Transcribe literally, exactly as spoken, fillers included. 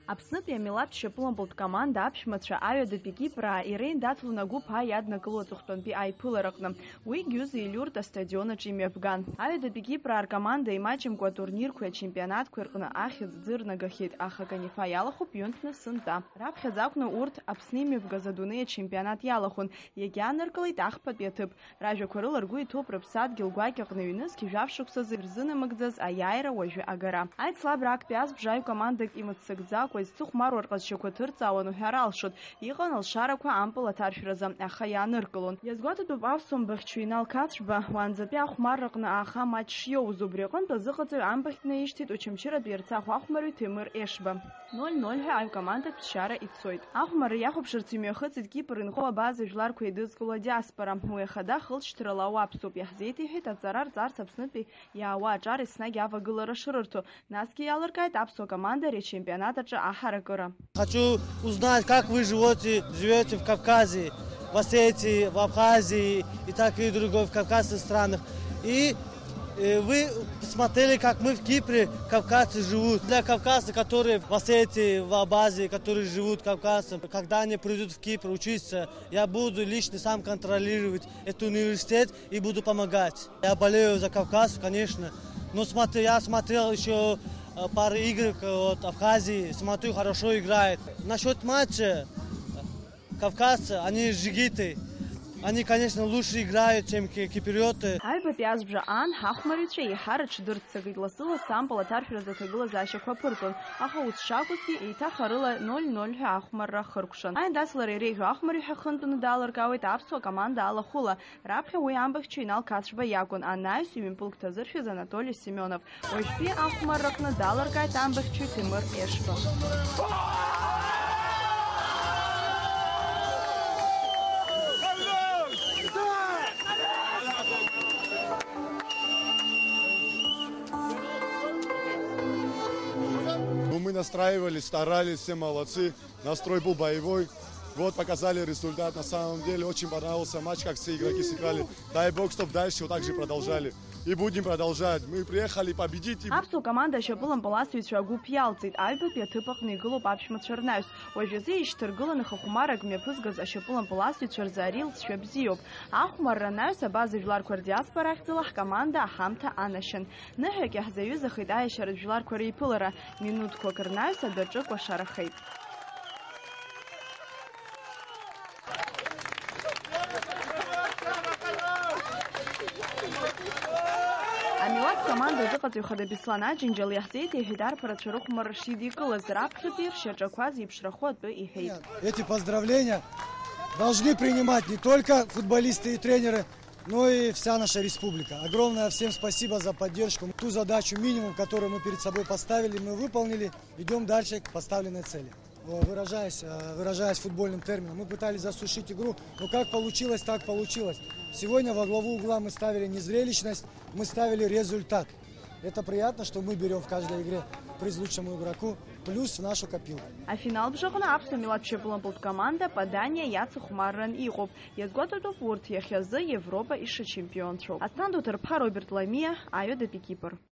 Аԥснытәи амилаҭтә шьапылампылтә команда аԥшәмацәа аҩадатәи Кипраа иреиндаҭлон агәыԥ А иаднакыло аҵыхәтәантәи аиԥылараҟны. Уигь Иуза Илиурт астадион аҿы имҩаԥган. Аҩадатәи Кипраа ркоманда имаҷымкәа атурнирқәеи ачемпионатқәеи рҟны ахьӡ ӡырнагахьеит, аха Канифа иалахәуп ҩынтәны сынтәа. Раԥхьаӡа акәны урҭ Аԥсны имҩаԥгаз адунеи ачемпионат иалахәын, иагьааныркылеит ахԥатәи аҭыԥ. Ражәақәа рыла ргәы иҭоуп рыԥсадгьыл гәакьаҟны ҩнызқь жәаф шықәсазы ирзынамыгӡаз аиааира уажәы агара. Аицлабра актәи азбжа аҩ командак имыццакӡакәа изцыхәмаруа рҟазшьақәа ҭырҵаауан уҳәар алшоит. Иҟан алшарақәа ампыл аҭаршәразы, аха иааныркылон. Иазгәаҭатәуп аԥсуа мбахьчаҩ Инал Кацәба уаанӡатәи ахәмарраҟны ааха матч шиоуз, убри аҟынтә азыҟаҵаҩ амбахь днаишьҭит Очамчыратәи Ерцахә ахәмарҩы Ҭемыр Ешба. Ноль ноль ҳәа аҩ командак ԥсшьара ицоит. Ахәмарра иахәаԥшырц имҩахыҵит Кипр инхо абаза жәларқәа еидызкыло адиаспора. Уи ахада ахылҵшьҭрала ауаԥсоуп, иаҳзеиҭеиҳәеит аҵара рҵарц Аԥснытәи иаауа аҿар еснагь авагылара шрырҭо, насгьы иалыркааит аԥсуа команда ари ачемпионат аҿы аҳаракыра. Хочу узнать, как вы живете, живете в Кавказе, в Осетии, в Абхазии и так и другой в кавказских странах. И э, вы посмотрели, как мы в Кипре, кавказцы живут. Для кавказцев, которые в Осетии, в Абхазии, которые живут кавказцам, когда они придут в Кипр учиться, я буду лично сам контролировать этот университет и буду помогать. Я болею за Кавказ, конечно. Но смотри, я смотрел еще э, пару игр э, от Абхазии, смотрю, хорошо играет. Насчет матча, э, кавказцы, они джигиты. Они, конечно, лучше играют, чем ки- киприоты. Аҩбатәи азбжа аан ҳахәмарҩцәа еиҳа рыҽдырццакит, лассы-лассы ампыл аҭаршәразы аҭагылазаашьақәа аԥырҵон, аха ус шакәызгьы, еиҭах арыла ноль ноль ҳәа ахәмарра ахыркәшан. Аиндаҭлара иреиӷьу ахәмарҩы ҳәа хынтәны далыркаауеит аԥсуа команда алахәыла. Раԥхьа уи амбахьчаҩ Инал Қацәба иакәын, анаҩс иҩнпылк ҭазыршәыз Анатоли Семионов. Уажәтәи ахәмарраҟны далыркааит амбахьчаҩ Ҭемыр Ешба. Ну, мы настраивались, старались, все молодцы. Настрой был боевой. Вот показали результат. На самом деле очень понравился матч, как все игроки сыграли. Дай бог, чтоб дальше вот так же продолжали. И будем продолжать. Мы приехали победить. И Аԥсуа команда ашьапылампыласыҩцәа агәыԥ иалҵит, аҩбатәи аҭыԥ аҟны игылоуп аԥшәмацәа рнаҩс. Уажәазы ишьҭаргыланы хахәмарак мҩаԥызгаз ашьапылампыласыҩцәа рзы ари лҵшәа бзиоуп. Ахәмарра анаҩс абаза жәларқәа рдиаспора ахьӡала ҳкоманда аҳамҭа анашьан. Ныҳәак иаҳзаҩызахеит аиашьаратә жәларқәа реиԥылара, минуҭқәак рнаҩс адәаҿы кәашарахеит. Амилаҭ команда азыҟаҵаҩ хада Беслан Аџьынџьал иаҳзеиҭеиҳәеит арԥарацәа рыхәмарра шидикылаз, раԥхьатәи ршьаҿақәа зеиԥшрахо атәы иҳәеит. Эти поздравления должны принимать не только футболисты и тренеры, но и вся наша республика. Огромное всем спасибо за поддержку. Ту задачу минимум, которую мы перед собой поставили, мы выполнили. Идем дальше к поставленной цели. О, Выражаясь, э, выражаясь футбольным термином, мы пытались засушить игру, но как получилось, так получилось. Сегодня во главу угла мы ставили не зрелищность, мы ставили результат. Это приятно, что мы берем в каждой игре приз лучшему игроку, плюс в нашу копилку. Афинал бжаҟны аԥсуа милаҭ шьапылампылтә команда Паданиа иацыхәмарран иҟоуп. Иазгәаҭатәуп урҭ иахьазы Европа ишачемпионцәоу. Асҭанда Ҭарԥҳа, Роберт Ламиа, аҩадатәи Кипр.